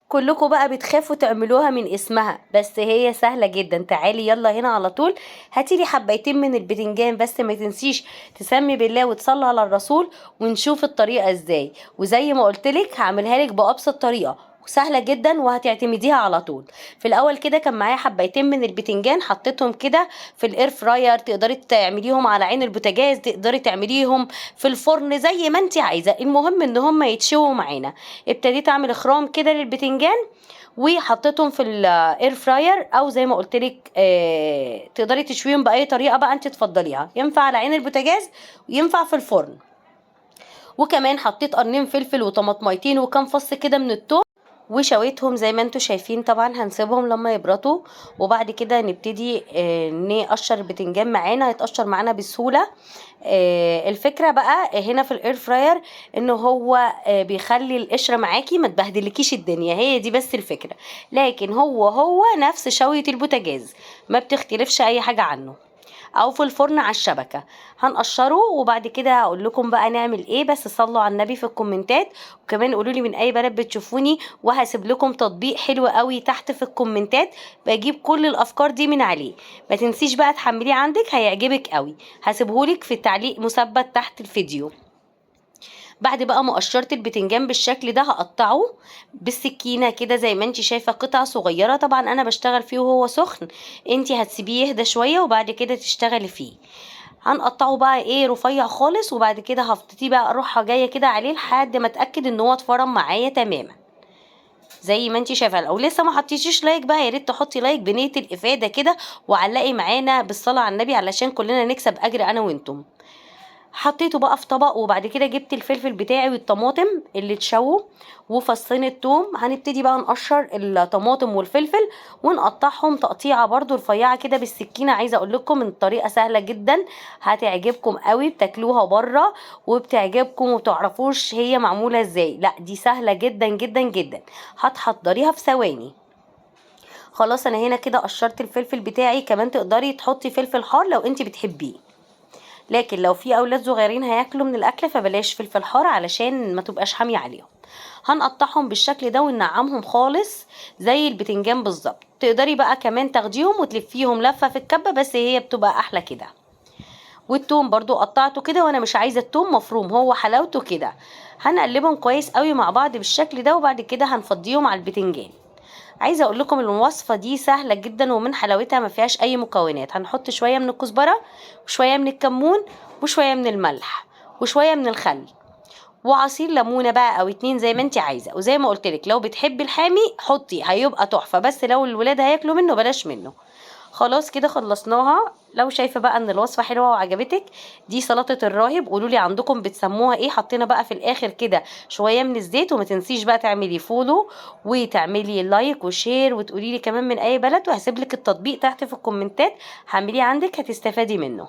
كلكم بقى بتخافوا تعملوها من اسمها، بس هي سهلة جدا. تعالي يلا هنا على طول، هاتي لي حبايتين من البتنجان، بس ما تنسيش تسمي بالله وتصلي على الرسول، ونشوف الطريقة ازاي. وزي ما قلتلك هعملها لك بأبسط طريقة سهلة جدا وهتعتمديها على طول. في الاول كده كان معايا حبايتين من البتنجان، حطيتهم كده في ال air fryer، تقدري تعمليهم على عين البوتاجاز، تقدري تعمليهم في الفرن زي ما انت عايزة، المهم ان هم يتشووا معانا. ابتديت اعمل خرام كده للبتنجان وحطيتهم في ال air fryer، او زي ما قلت لك تقدري تشويهم باي طريقه بقى انت تفضليها، ينفع على عين البوتاجاز وينفع في الفرن. وكمان حطيت قرنين فلفل وطماطميتين وكام فص كده من التوم وشويتهم زي ما انتم شايفين. طبعا هنسيبهم لما يبردوا، وبعد كده نبتدي نقشر البتنجان معانا، هيتقشر معانا بسهولة. الفكرة بقى هنا في ال air fryer ان هو بيخلي القشرة معاكي ما تبهدلكيش الدنيا، هي دي بس الفكرة، لكن هو نفس شوية البوتاجاز، ما بتختلفش اي حاجة عنه، او في الفرن على الشبكة. هنقشره وبعد كده هقول لكم بقى نعمل ايه، بس صلوا على النبي في الكومنتات، وكمان قولوا لي من اي بلد بتشوفوني، وهسيب لكم تطبيق حلو قوي تحت في الكومنتات بجيب كل الافكار دي من عليه. ما تنسيش بقى تحمليه عندك، هيعجبك قوي، هسيبهولك في التعليق مثبت تحت الفيديو. بعد بقى ما قشرت البتنجان بالشكل ده هقطعه بالسكينة كده زي ما انتي شايفه، قطع صغيرة. طبعا انا بشتغل فيه وهو سخن، انتي هتسيبيه يهدى شوية وبعد كده تشتغلي فيه. هنقطعه بقى ايه رفيع خالص، وبعد كده هفطيه بقى اروحها جاية كده عليه لحد ما اتاكد ان هو اتفرم معايا تماما زي ما انتي شايفه. لو لسه ما حطيتيش like بقى يا ريت تحطي like بنيه الافادة كده، وعلقي معانا بالصلاة على النبي علشان كلنا نكسب اجر انا وانتم. حطيته بقى في طبق، وبعد كده جبت الفلفل بتاعي والطماطم اللي اتشووا وفصين التوم. هنبتدي بقى نقشر الطماطم والفلفل ونقطعهم تقطيعه برضو رفيعة كده بالسكينة. عايزه اقول لكم ان الطريقة سهلة جدا، هتعجبكم قوي، بتاكلوها بره وبتعجبكم ومتعرفوش هي معمولة ازاي، لا دي سهلة جدا جدا جدا، هتحضريها في ثواني. خلاص انا هنا كده قشرت الفلفل بتاعي. كمان تقدري تحطي فلفل حار لو انت بتحبيه، لكن لو في اولاد صغيرين هياكلوا من الاكل فبلاش فلفل حار علشان ما تبقاش حامية عليهم. هنقطعهم بالشكل ده وننعمهم خالص زي البتنجان بالظبط. تقدري بقى كمان تاخديهم وتلفيهم لفه في الكبه، بس هي بتبقى احلى كده. والتوم برضو قطعته كده، وانا مش عايزه التوم مفروم، هو حلاوته كده. هنقلبهم كويس قوي مع بعض بالشكل ده، وبعد كده هنفضيهم على البتنجان. عايزه اقول لكم الوصفة دي سهلة جدا ومن حلاوتها ما فيهاش اي مكونات. هنحط شوية من الكزبره وشوية من الكمون وشوية من الملح وشوية من الخل وعصير ليمونه بقى او اتنين زي ما انت عايزه. وزي ما قلت لك لو بتحبي الحامي حطي، هيبقى تحفة، بس لو الولاد هياكلوا منه بلاش منه. خلاص كده خلصناها. لو شايفه بقى ان الوصفة حلوة وعجبتك، دي سلطة الراهب، قولوا لي عندكم بتسموها ايه. حطينا بقى في الاخر كده شوية من الزيت، وما تنسيش بقى تعملي follow وتعملي like و share وتقولي لي كمان من اي بلد، وهسيب لك التطبيق تحت في الكومنتات، هعمليه عندك هتستفادي منه.